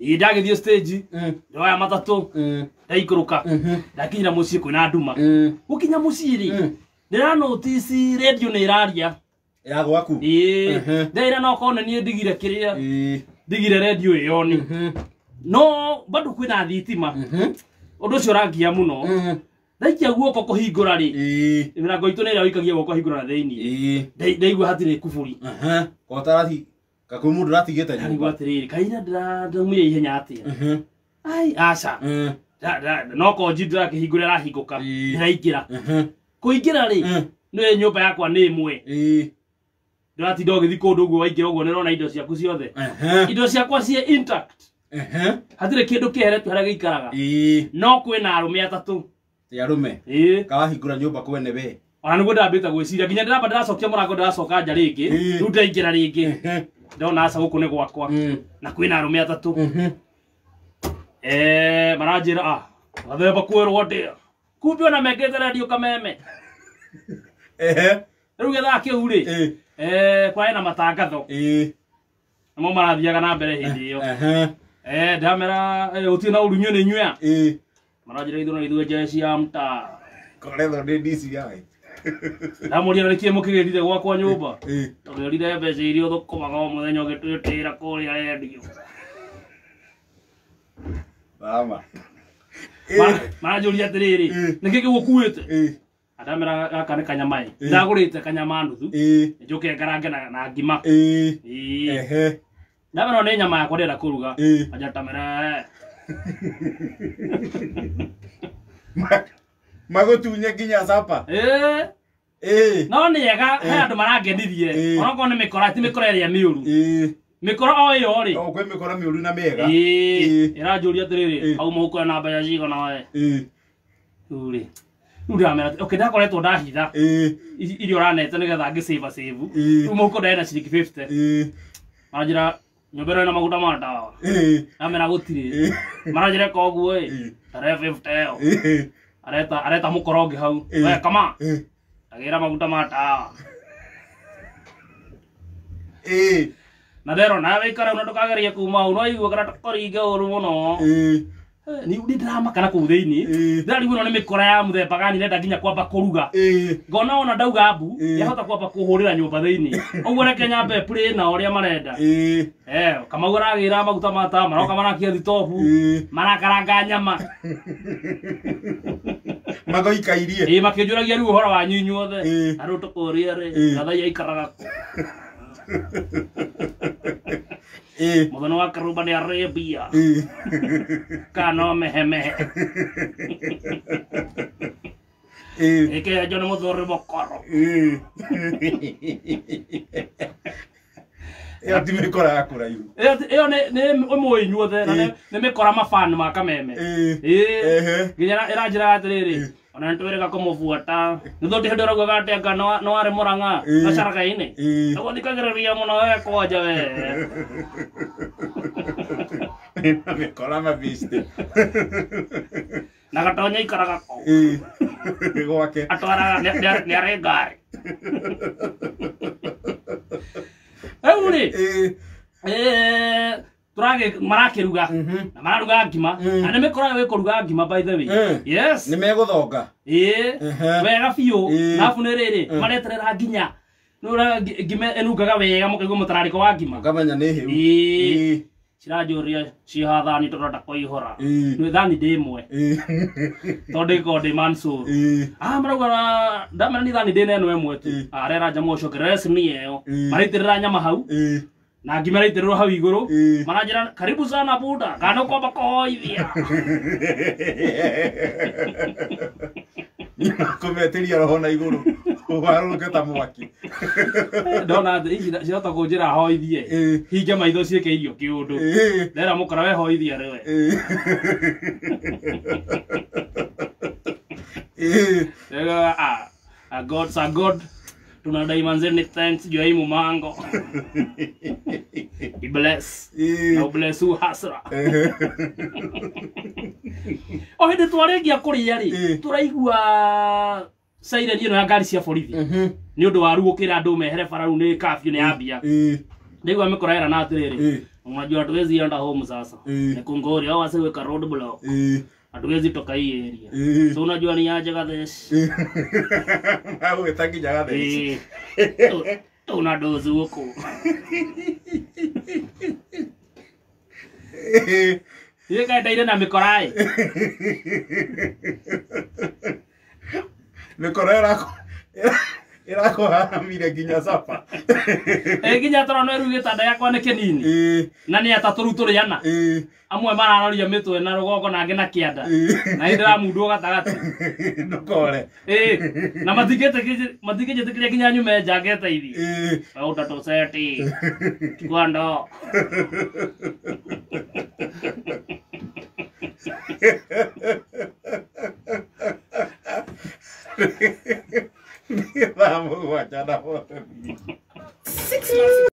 Ĩ ndagĩthiĩ stage, ndoya matatũ, ndaikũrũka, ndakinyĩra mũciĩ kwĩna nduma. Gũkinya mũciĩ rĩ, ndĩra notice radio nĩ ĩraria. Ya gwaku. Ĩĩ, ndĩra no korwo nĩ niĩ ndigire kĩrĩa, ndigire radio ĩyo nĩ no bado kwĩna thitima. Ũndũ ũcio ũrangia mũno. Ndaikia guoko kũhingũra rĩ, mĩrango itũ nĩ ĩrĩa ũikagia guoko hingũra na thĩiniĩ. Ndaigua hatirĩ kuburi. Kotarathi kakwĩ mũndũ ũratigĩte Ndarigwo nyũmba. atĩrĩrĩ, kaira ndĩraumire ihenya atĩa? Ai, aca. No konji ndĩrakĩhingũra ĩrahingũka. Ndĩraingĩra. Kũingĩra rĩ, nĩ nyũmba yakwa nĩ ĩmwe. Ndĩratinda ũgĩthiĩ kũndũ ũguo waingĩra ũguo nĩrona indo ciaku ciothe. Indo ciakwa ciĩ intact. Hatirĩ kĩndũ kĩeheretio harĩa gĩikaraga. No kwĩna arũme atatũ. Ti arũme. Ĩĩ. Karahingũra nyũmba kwene we. Ona nĩguo ndĩrambĩte gwĩciria nginya ndĩramba ndĩracokia mũrango ndĩracoka nja rĩngĩ. Rĩu ndĩraingĩra rĩngĩ. Ndona aca gũkũ nĩ gwakwa. Na kwĩna arũme atatũ. Maranjĩra ah, gathemba kwĩrwo ndĩa. Kumbe ona mekĩte radio Kameme. Rĩu gĩthaa kĩu rĩ, kwarĩ na matangatho. Nĩmo marathiaga na mbere hĩndĩ ĩyo. Ndamera gũtirĩ na ũru inyuĩ nĩ inyuĩ a. Maranjĩra ithuĩ no ithuĩ jeshi ya mtaa. Koretho nĩ DCI. Ndamũria na nĩkĩĩ mũkĩgĩrire gwakwa nyũmba. Tũgĩrire mbeca iria ũthũkũmaga o mũthenya ũgĩtwĩtĩra kũrĩa rendio. Mama. Maranjũria atĩrĩrĩ, nĩkĩ kĩu ũkuĩte? Andamera gaka nĩ kanyama ĩ. Ndagũrĩte kanyama nuthu. Njũke ngarange na ngima. Ĩĩ. Ndamera nĩ nyama yakwa ndĩrenda kũruga. Anja tamera. Magũtunye nginya sapa. No nĩ ega, he andũ marangenirie. Onokorwo nĩ mĩkora, ti mĩkora ĩrĩa mĩũru. Mĩkora o ĩyo rĩ. O kwĩ mĩkora mĩũru na mĩega. Ĩranjũria atĩrĩrĩ, hau mũhuko na mbeca cigana we? Rĩu rĩ, rĩu ndĩramera atĩ, okay, ndakoretwo ndahitha iria ũranete nĩgetha ngĩ save save. Rĩu mũhuko ndarĩ na ciringi 50. Maranjĩra nyũmba ĩno ĩna maguta ma ndawa. Ndamera gũtirĩ. Maranjĩra ĩka ũguo ĩ, tare 50 ĩyo. Areta mũkora ũngĩ hau. We kama. Agĩra maguta ma ndawa. Na ndero nawe ikara na ndũkagerie kuma hau, no igue kana tũkũringe ũru mũno. Ni ndĩramaka na kũu thĩinĩ. Ndĩrarigwo ĩno nĩ mĩkora ya mũthemba gani nenda nginya kwamba kũruga. Ngona ona ndauga mbu, yahota kwamba kũhũrĩra nyũmba thĩinĩ. Ũguo reke nyambe play na ũrĩa marenda. Kamau aragĩra maguta ma tawa, maroka marakia thitobu, marakaranga nyama. Magoikairie. Makĩnjũragia rĩu ũhoro wanyu inyuothe. Na rĩu tũkũria rĩ, Gathai aikaraga kũ? Mũthoni wa Karumba nĩ Arabia. Kana no mehemehe. Ĩkĩenjwo nĩ mũthuri mũkũrũ. Ĩyo ti mĩkora ya kũraihu. Ĩyo nĩ ĩmwe inyuothe na nĩ mĩkora mafan ma Kameme. Nginya ĩranjĩraga atĩrĩrĩ, ona nĩ twĩrĩga kũmũbuata. Nĩ thondĩ hĩndĩ ũraugaga atĩ anga no warĩ Mũrang'a, gacaragainĩ. Nĩguo thikagĩrĩria mũno we kwanja we. Ĩna mĩkora mabicte. Na Gatonya aikaraga kũu. Gwake. Atwaraga nĩ arĩ ngari. Rĩu rĩ, marakĩruga. Na mararuga ngima. Na nĩ mĩkora ĩyo ĩkũruga ngima by the way. Yes. Nĩ megũthonga. Wega biũ. Na abu nĩ rĩrĩ, mareterera nginya. Nĩ ũrĩa ngima ĩnungaga wega mũkaigua mũtararĩko wa ngima. Ũkamenya nĩ hĩu. Ciranjũria ciĩha thani tũrenda kũihũra. Nĩ thani ndĩ ĩmwe. Tondũ ndĩkorwo ndĩ Mansur. Marauga ndamera nĩ thani ndĩ na ĩno ĩmwe tu. Arera nja mũcokerere sinia ĩyo. Maraitĩrĩra nyama hau. Na ngima ĩraitĩrĩrwo hau igũrũ. Maranjĩra karibu sana buda, kana ũkwamba kũhoithia. Kũmetĩria roho na igũrũ. Ũharũrũke ta mwaki. Ndona atĩ ici cirahota kũnjĩra hoithie. Hinge maitho ciĩke irio kĩũndũ. Ndera mũkora we hoithia rĩwe. A God, a God. Tunadai manze ni thanks juu ya hii mumango. I bless. Na bless u hasra. O hĩndĩ twarĩkia kũrĩa rĩ, tũraigua siren ĩno ya ngari cia borithi. Nĩ ũndũ wa ruo kĩra andũ mehere bara rĩu nĩ curfew nĩ yambia. Ndaigua mĩkora ĩrana atĩrĩrĩ, unajua hatuwezi enda home sasa. Ni kungori au wasiweka road block. Hatuwezi toka hii area. So unajua ni aje gathesh. Magwĩta nginya gatheci. Eh. Tuna dozi huko. Ile kaendaire na mĩkora ĩ. Mĩkora ĩrakũharamire nginya capa. Ĩ nginya toro no rĩu gĩtanda gĩakwa nĩ kĩnini. Na nĩ atatũ rĩu tũrĩ ana. Amwe mararoria mĩtwe na rũgongo na angĩ na kĩanda. Na nĩ ndĩramundwo gatagatĩ. Ndũkore. Ĩ na matingĩnjĩtĩkĩria nginya nyume nja ngeteithie. Wewe utatoseti. Chukua ndoo. Nĩ thaa 7:40. 6 months.